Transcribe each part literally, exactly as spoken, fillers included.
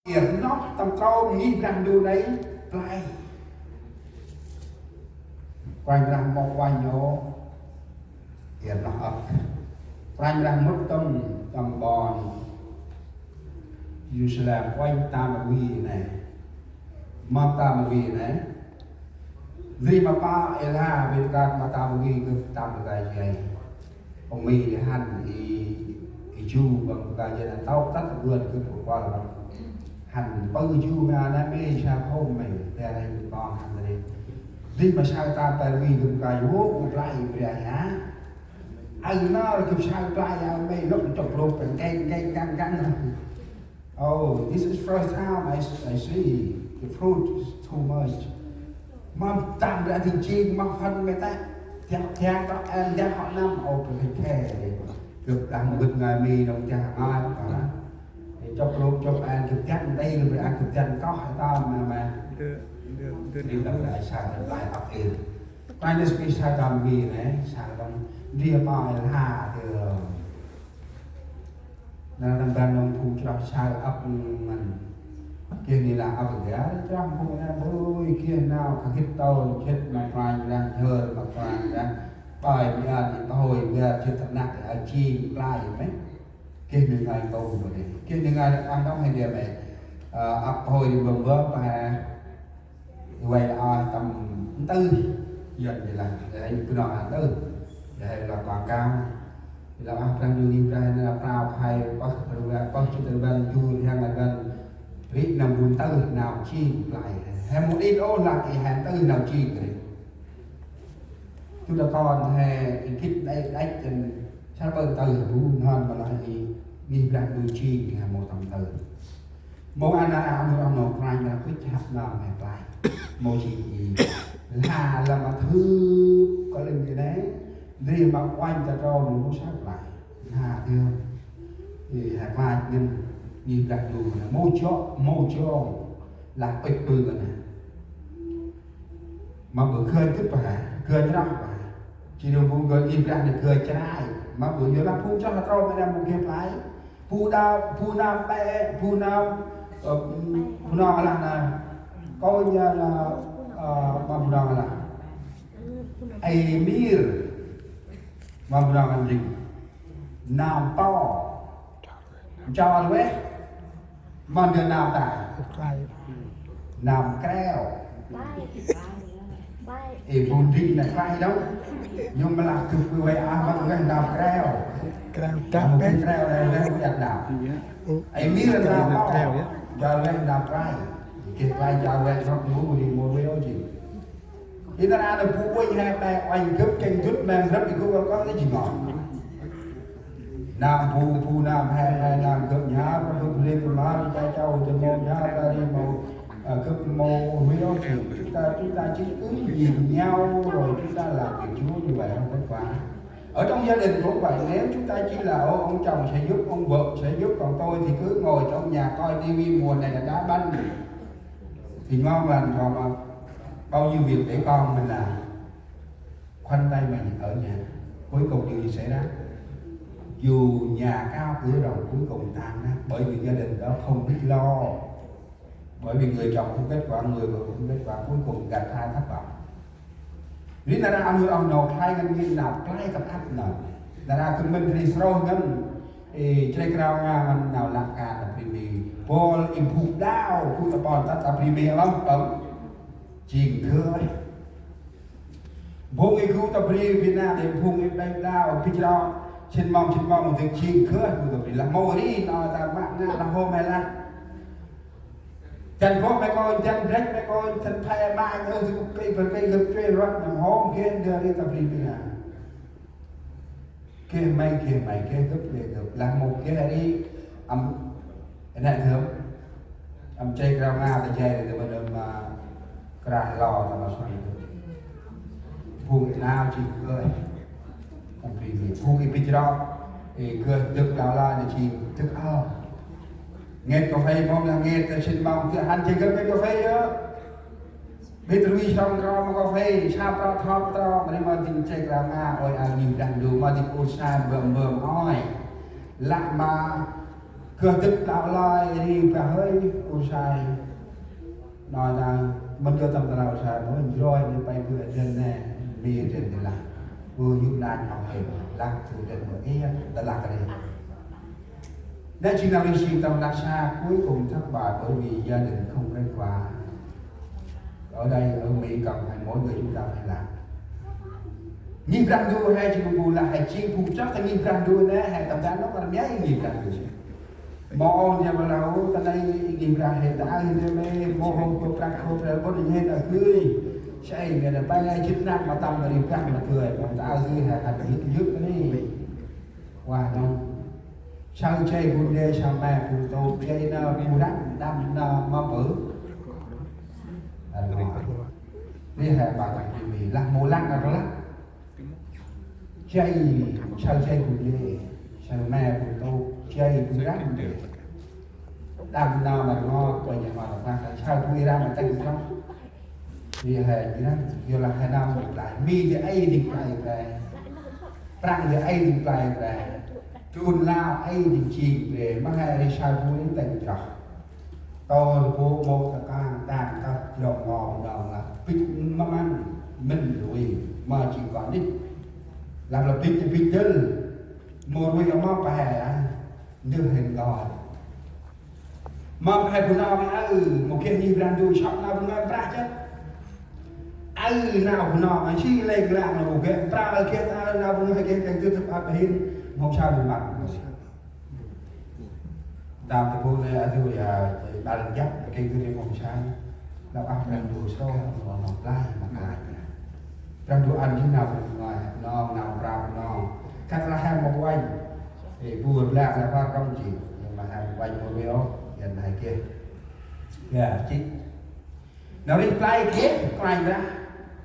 Iăt nôk tâm trôm ngih Brah Ndu nây play. Kôranh Brah mâu uănh ôh. Iăt nôk ăp. Kôranh Brah mŭt tâm, tâm ƀon Yêrusalem uănh tâm rvê nây. Mâm tâm rvê nây. Ndri ma pă êla bêng kơt ma tâm rvê gâp tâm rvê jay. Păng Mi hăn i, i Ju băng băng jay nă tâo tât gưt gâp kuăl băng. Hăn păng Ju ma nă Mi sa hôm Mi, tê rê Mi kon hăn rê. Ndri ma sa tâm rvê gâp băng jay, wô, u play i bri ai ha. Ai nơr gâp sa play ai Mi lŭk chŏk lŭk băng keng, keng, keng, keng. Oh, this is first time I, I see the fruit is too much. Mâm tâm ră dĭng jêng mâm hăn mê tĕ. Tiăp, tiăp, tŏ en, tiăp hŏ năm. Ôh, bơh khe. Gâp đah mâu gâp ngai Mi nông tiăp ngai, hă. Ê, chŏk lŭk, chŏk en, gâp tiăp nti, gâp ăn gâp tiăp koh, hă, tâm, mê, mê. Dơ, dơ, dơ. Ndri tâm ră sa, tâm lai ăp ir. Kôranh Yêsu Krist sa tâm Mi nê, sa tâm. Ndri ma êla, dơ. Nă tâm ban nông phung chroh sa ăp ngăn. Geh ni lah ăp geh, chroh phung nă bui, geh nau khă gĭt tâu, gĭt ma Kôranh Brah, nhhơr ma Kôranh Brah. Bai mi ăn, mi pahôi, mi ăn, gĭt tâm năk, ăn jêng, play, mê. Geh ni ngai tâu, mê. Geh ni ngai, ăn tâu, hên dia, mê. Ơ, ăp pahôi, ni bơm bơm, pa, Ueh, a, tâm ntư. Yơn, ê lah, ê, Bunong a ntư. Ê lah quảng cáo. Ê lah, a, Brah Ndu ni, Brah Ndu prao phai, pơh, pơh, pơh, chit rvăn, du, rhiăng rvăn. Ri nâm bu ntư, nau jêng, play. He mâu đĭt ôh lah, ê, he ntư, nau jêng, ri. Chut đah kon he, ê, gĭt đêch, đêch, chân, săr ƀơ ntư, bu nhhơr ma lah, ê, ngih Brah Ndu jêng, he mâu tâm ntư. Mâu ăn nar aơ, ăn nar aơ, nô Kôranh Brah bêch hăp nơm he play. Mâu jêng i. Lah, lah ma thưp kơl ling i nê. Ndri ma uănh ta trôm mâu săk play. Lah, thưa. I he play ngăn ngih Brah Ndu nê. Mâu jŏ, mâu jŏ. Lah bêch ƀư nê. Ma bơ gơnh tŭp pa, gơnh rah pa. Jêh ri bu gơnh i Brah nê gơnh chrai. Ma bơ yơn lah phung chroh ta trôm nê mâu geh play. Bu đa, bu nâm pe, bu nâm, ơ, bu nâm lah nê. Kônh nê, ơ, ma bu nâm lah. Ê mir. Ma bu nâm ăn ring. Nâm po. Nchar ueh. Ma ndơ nâm ta. Nâm kreo. Ê, bu ndri nê play đŏng. Nhŭm ma lah tŭp ueh a ma ueh nâm kreo. Kreo. Nâm dak, kreo nê, nâm dak nâm. Ê, mir nâm kreo, ya. Nchar ueh nâm play. Geh play nchar ueh nâm bu ri mâu ueh ôh jêng. I nar aơ bu uănh he pe uănh gâp kêng dŭt mem rơp i gŭ gâp kơt i jêng ngon. Nâm bu, bu nâm he, he nâm gâp nhar, gâp bu lê gâp mar, cha chau, cha mâu nhar, ta ri mâu, ơ, gâp mâu huê ôh jêng. Chúng ta, chúng ta chỉ cứ nhìn nhau rồi chúng ta làm việc Chúa như vậy không có khóa. Ở trong gia đình cũng vậy, nếu chúng ta chỉ là, ô, ông chồng sẽ giúp, ông vợ sẽ giúp, còn tôi thì cứ ngồi trong nhà coi tivi mùa này là đá banh. Thì ngon lành rồi mà bao nhiêu việc để con mình làm. Khoanh tay mình ở nhà. Cuối cùng điều gì xảy ra? Dù nhà cao cửa rộng cuối cùng tan nát, bởi vì gia đình đó không biết lo. Bởi vì người chồng không kết quả, người vợ không kết quả, cuối cùng gặt hái thất vọng. Ri nar aơ ăn yor oh nô khlay ngăn ngên nau play tâm ăp nơm. Nar aơ khân may ri srôih ngăn, ê, chrêk rao nga ngăn nau lăp kan nơm ri mi. Bol i phung đao, phung ta ƀon tât ta ri mi lăm păng. Jêng khơi. Phung i gŭ ta ri Việt Nam, ê, phung i đai đao, ê, pĭch ro. Sĭn mong, sĭn mong, dâng jêng khơi, gŭ ta ri lah mâu ri, nau ta mă ngă lah hôm he lah. Dăn gŏ me kônh, dăn brek me kônh, dăn phe ma, ơ, dâng kênh bơr kênh gâp chuê rvăt nâm hôm geh ndơ ri ta bri bri na. Geh may, geh may, geh gâp, geh gâp. Lah mâu geh ri, ăm, nê thơm. Ăm chay krao ma ta jay ri ta bơh nâm, a, krah lo ta ma soi. Phung i nau jêng khơi. Phung i pĭch ro, ê, gơh dâk đao la nê jêng dâk ao. Ngêt cà phê mâm lah ngêt, ta sĭn mâm dâk hăn jêng gâp ngêt cà phê yơh. Bêt rui sŏng krao ma cà phê, sa prao thop trao, ma nê ma dâng chay krao ma, ôi, a, ngih Brah Ndu, ma dâng ur sa bơm bơm, ôi. Lah ma Ƀiălah dĭp đao lơi ri bah hơi, u sai. Nau nau, mĭn yơh tâm tơlah u sai, mâu njroi ni pay bơh dăn nê, mi dăn ni lah. Bơh yŭ nanh hŏng hên, lah bơh dăn mâu ia, tơlah kơ ri. Nê jêng nau ri jêng tâm lah sa cuối cùng thất bại bởi vì gia đình không kết quả. Ở đây, ở Mỹ cần phải mỗi người chúng ta phải làm. Ngih Brah Ndu he jêng bu lah he jêng bu chok ta ngih Brah Ndu nê he tâm đa nôk ar miai ngih Brah Ndu. Mâu ôn ya ma lau ta nây ngih Brah he ta aơ he mê mâu hôm kô prăk kô prăk bôn he ta gưi. Sai he ta pay he jêt năk ma tâm ri Brah ma gưi ma ta aơ gưi he hăt yŭk yŭk ni. Wa nông. Saơ jay bu nê saơ me bu tô jay na bu răng đăm na ma bơ. Ri he ba ta kơ mi lah mâu lăng ar lah. Jay, saơ jay bu nê, saơ me bu tô, jay bu răng. Đăm na ma ngo, kơ nhà ma răng, saơ bu i răng ma tăng trong. Ri he jêng nê, yơh lah he nau mâu play. Mi dê ai ding play bre. Prăng dê ai ding play bre. Chun lao ai ding jêng bre. Ma he ri saơ bu i tăng trong. Tô bu mâu ta kang tăng ta jrong ngo nong lah. Bĭch ma măng, mĭn rui. Ma jêng kon nê. Lah lah bĭch, bĭch dơl. Mâu rui ma pa he lah. Ndơ hên ngơi. Ma he bu nau aơ, mâu geh ngih Brah Ndu sŏk nau bu ngơi prah chăt. Aơ nau bu nau, si lê glang nau bu geh prah, geh ta nau bu ngơi geh kêng tưt tâp ăp hên, mâu sa bu măt. Đăm ta bu nê aơ ya, bal jăp, kêng tưt mâu sa. Nau ah Brah Ndu sŏk, nau nau play, ma play. Brah Ndu ăn jêng nau bu ngơi, nau, nau prah nau. Kăt lah he mâu uănh. Ê, bu blang lah ba rong jêng. Yơn ma he uănh mâu rui ôh, yơn he geh. Ya, jêng. Nau ri play geh, Kôranh Brah.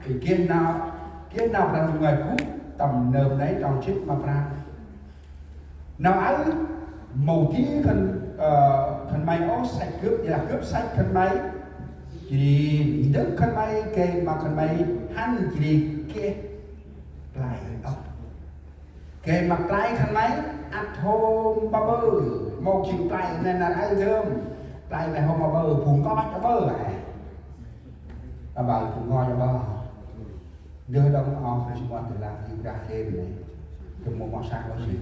Ê, geh nau, geh nau Brah Ndu ngơi gŭ, tâm nơm nây trong jêt ma prah. Nau aơ, mâu di khân, ơ, khân may ôh, săch gâp, ya gâp săch khân may. Jêh ri ndâk khân may, gay ma khân may, hăn jêh ri geh play ôh. Gay ma play khân may, ăt hôm ba bơ, mâu jêng play nê nar aơ dơm, play nê hôm ba bơ, phung nkoch ba bơ, ê. Ba bơ, phung nkoch ba bơ. Ndơ đŏng ôh, rêh sĭt mâu tơlah i Brah hên nê. Gâp mâu mâu săk ôh jêh.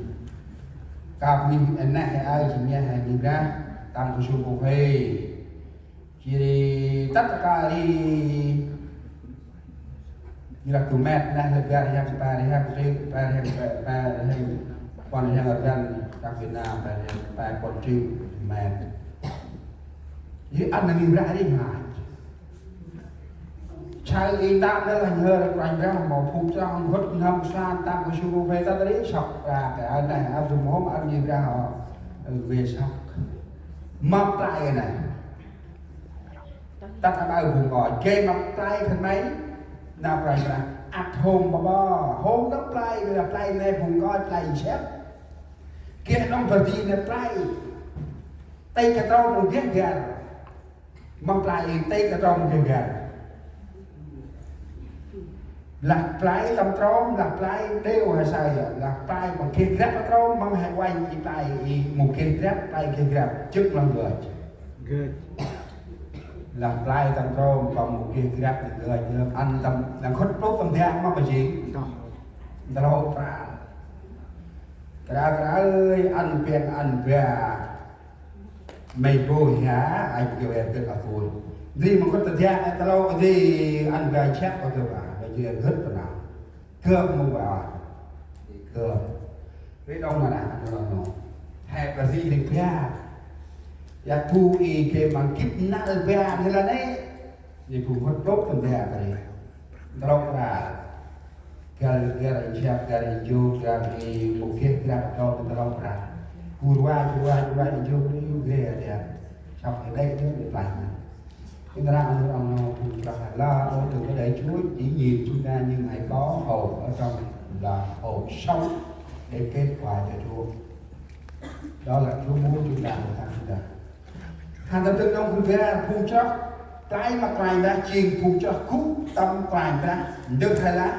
Kăp ngih neh he aơ jêh mia he ngih Brah, tâm kơsum bôk he. Jêh ri tât kari. Jêh lah du met neh lĕ bar rhiăng pe rhiăng tri, pe rhiăng pe, pe rhiăng puăn rhiăng rvăn, kăp Việt Nam pe rhiăng pe puăn tri met. Jêh ri ăn ngih Brah ri ngah. Saơ i ntơm nê lah nhhơr Kôranh Brah mâu phung chroh nkhŭt n'hâm sa tâm kơsum bôk he tât ri sŏk ra kơ aơ nê, aơ du mhôm aơ ngih Brah hŏ, ơ, vê sŏk. Ma play nê. Tât aƀaơ phung nkoch, gay ma play khân may, nau Kôranh Brah, ăt hôm ba bơ, hôm đŏng play, bơ lah play nê phung nkoch, play sep. Geh đŏng bơh di nê play. Tây kơ trâu mâu geh gar. Ma play tây kơ trâu mâu geh gar. Lah play tâm trôm, lah play đeo he saơ yơh, lah play ma geh grăp tâm trôm, ma he uănh i play i mâu geh grăp, play geh grăp, jêng lăng gơch. Gơch. Lah play tâm trôm, ma mâu geh grăp, gơch, ăn tâm, tâm nkhŭt plôk tâm diăng ma bơ jêng. Tơlâu pral. Kra kra ơi, ăn piăng ăn ba. May bôih ha, ai kêu er gĭt a phun. Ndri mâu gĭt ta diak, ta lô ndri ăn gai chak pa gâp a, gai jêr gĭt ta nau. Gâp mâu ba. Gâp. Ri đŏng ma nă, ăn lô nô. He pa ri ri ba. Ya bu i ke ma gĭt năl ba, he la nê. Ri bu gĭt đôk tâm ba ta ri. Ndrŏk ra. Găl, găl i nsiăp, găl i njŭk, găl i mâu geh, găl i trôm, găl i trôm. Gŭ rvăch, rvăch, rvăch, i njŭk, i gre, gre. Sŏk i đê̆, i đê̆, i play. I ndrang, i ndrang, i ndrang, i ndrang, la, ô, từ cái đê̆ chuối, dĩ nhiên chúng ta nhưng hãy có hột ở trong là hột sống để kết quả cho Chúa. Đó là Chúa muốn chúng ta được thắng chúng ta. Hăn tâm tơ̆ nông phung bar, phung chroh, play ma Kôranh Brah, jêng phung chroh gŭ tâm Kôranh Brah, ndơ he lah,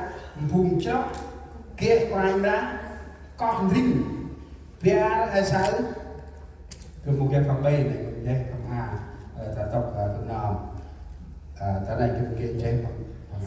phung chroh, geh Kôranh Brah, koh ndrĭng, bar he saơ, Gâp mâu geh pham ƀay nây, gâp geh pham a. Ơ, ta tŏk, ơ, gâp nơm. Ơ, ta nây gâp geh jêh pham, pham a.